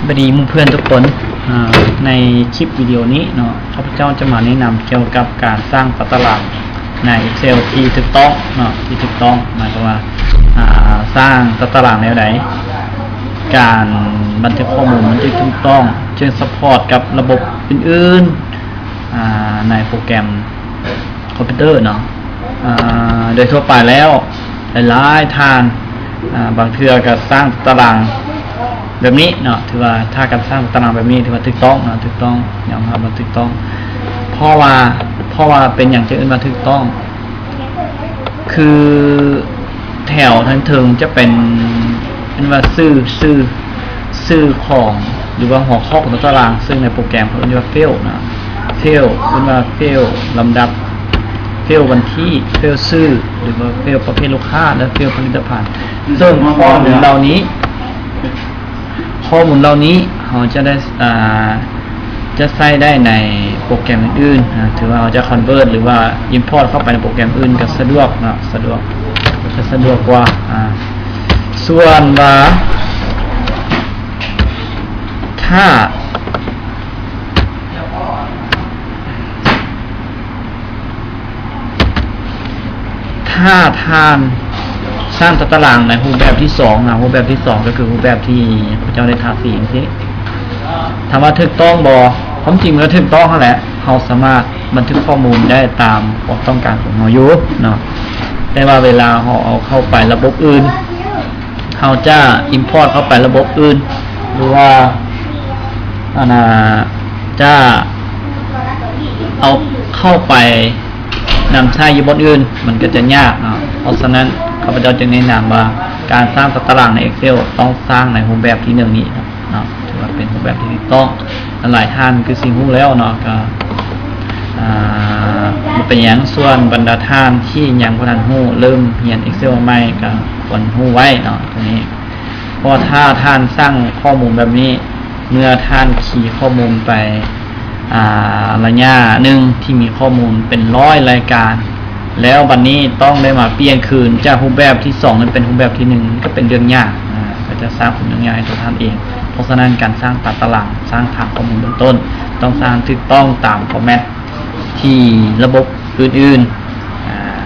ສະບາຍດີໝູ່ເພື່ອນທຸກຄົນ. ອາ ໃນຄລິບວິດີໂອນີ້ເນາະ ຂ້າພະເຈົ້າຈະມາແນະນຳກ່ຽວກັບການສ້າງຕາຕະລາງໃນ Excel ທີ່ຖືກຕ້ອງເນາະ ທີ່ຖືກຕ້ອງ ໝາຍຄວາມວ່າ ອາ ສ້າງຕາຕະລາງແນວໃດ ການບັນທຶກຂໍ້ມູນມັນຈຶ່ງຖືກຕ້ອງ ຈຶ່ງຊັບພອດກັບລະບົບອື່ນໆ ອາ ໃນໂປຣແກຣມ ຄອມພິວເຕີເນາະ. ອາ ໂດຍທົ່ວໄປແລ້ວ ຫຼາຍໆທ່ານ ອາ ບາງເທື່ອກໍສ້າງຕາຕະລາງແບບນີ້ເນາະ ຖືວ່າຖ້າການສ້າງຕາຕະລາງແບບນີ້ຖືວ່າຖືກຕ້ອງເນາະ ຖືກຕ້ອງ ຍອມຮັບວ່າຖືກຕ້ອງ. ເພາະວ່າ ເພາະວ່າເປັນຫຍັງຈຶ່ງເອີ້ນວ່າຖືກຕ້ອງ? ຄືແຖວທາງເທິງຈະເປັນ ເອີ້ນວ່າຊື່ ຊື່ ຊື່ຂອງ ຫຼືວ່າຫົວຂໍ້ຂອງຕົວຕາລາງ ເຊິ່ງໃນໂປຣແກຣມເຂົາເອີ້ນວ່າ Field ນະ Field ເອີ້ນວ່າ Field ລຳດັບ Field ວັນທີ Field ຊື່ ຫຼືວ່າ Field ປະເພດລູກຄ້າ ແລະ Field ຜະລິດຕະພັນ. ເຊິ່ງຂໍ້ມູນເຫຼົ່ານີ້ ຂໍ້ມູນເຫຼົ່ານີ້ເຮົາຈະໄດ້ ອາ ຈະໃຊ້ໄດ້ໃນໂປຣແກຣມອື່ນໆ ອາ ຖືວ່າເຮົາຈະ convert ຫຼືວ່າ import ເຂົ້າໄປໃນໂປຣແກຣມອື່ນກໍສະດວກເນາະ ສະດວກ ຈະສະດວກກວ່າ. ອາ ສ່ວນວ່າ ຖ້າ ຖ້າທ່ານສ້າງຕາຕະລາງໃນຮູບແບບທີສອງນະ ຮູບແບບທີສອງກໍຄືຮູບແບບທີ່ຂ້າພະເຈົ້າໄດ້ທາສີຈັ່ງຊີ້ ຖາມວ່າຖືກຕ້ອງບໍ່? ຄວາມຈິງມັນກໍຖືກຕ້ອງຫັ້ນແຫຼະ ເຮົາສາມາດບັນທຶກຂໍ້ມູນໄດ້ຕາມຄວາມຕ້ອງການຂອງເຮົາຢູ່ເນາະ ແຕ່ວ່າເວລາເຮົາເອົາເຂົ້າໄປລະບົບອື່ນ ເຮົາຈະ import ເຂົ້າໄປລະບົບອື່ນ ຫຼືວ່າ ອັນນ່າ ຈະເອົາເຂົ້າໄປນຳໃຊ້ຢູ່ບ່ອນອື່ນ ມັນກໍຈະຍາກເນາະ. ເພາະສະນັ້ນ ຂ້າພະເຈົ້າຈຶ່ງແນະນຳວ່າ ການສ້າງຕາຕະລາງໃນ Excel ຕ້ອງສ້າງໃນຮູບແບບທີໜຶ່ງນີ້ເນາະ ຖືວ່າເປັນຮູບແບບທີ່ຖືກຕ້ອງ. ຫຼາຍໆທ່ານຄືຊິຮູ້ແລ້ວເນາະ ກໍ ອາ ບໍ່ເປັນຫຍັງ. ສ່ວນບັນດາທ່ານທີ່ຍັງບໍ່ທັນຮູ້ ເລີ່ມຮຽນ Excel ໃໝ່ ກໍຄວນຮູ້ໄວ້ເນາະ ຕົງນີ້. ເພາະວ່າຖ້າທ່ານສ້າງຂໍ້ມູນແບບນີ້ ເມື່ອທ່ານຄີຂໍ້ມູນໄປ ອາ ໄລຍະໜຶ່ງທີ່ມີຂໍ້ມູນເປັນຮ້ອຍລາຍການ ແລ້ວບັດນີ້ຕ້ອງໄດ້ມາປ່ຽນຄືນຈາກຮູບແບບທີສອງເປັນຮູບແບບທີໜຶ່ງ ມັນກໍເປັນເລື່ອງຍາກ ອາ ກໍຈະສ້າງເປັນເລື່ອງຍາກໃຫ້ຕົວທ່ານເອງ. ເພາະສະນັ້ນ ການສ້າງຕາຕະລາງ ສ້າງຖານຂໍ້ມູນເບື້ອງຕົ້ນ ຕ້ອງສ້າງຖືກຕ້ອງຕາມ format ທີ່ລະບົບອື່ນໆ ອາ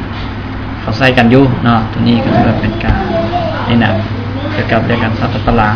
ເຂົາໃຊ້ກັນຢູ່ເນາະ. ຕົງນີ້ກໍຖືວ່າເປັນການແນະນຳກ່ຽວກັບເລື່ອງການສ້າງຕາຕະລາງ.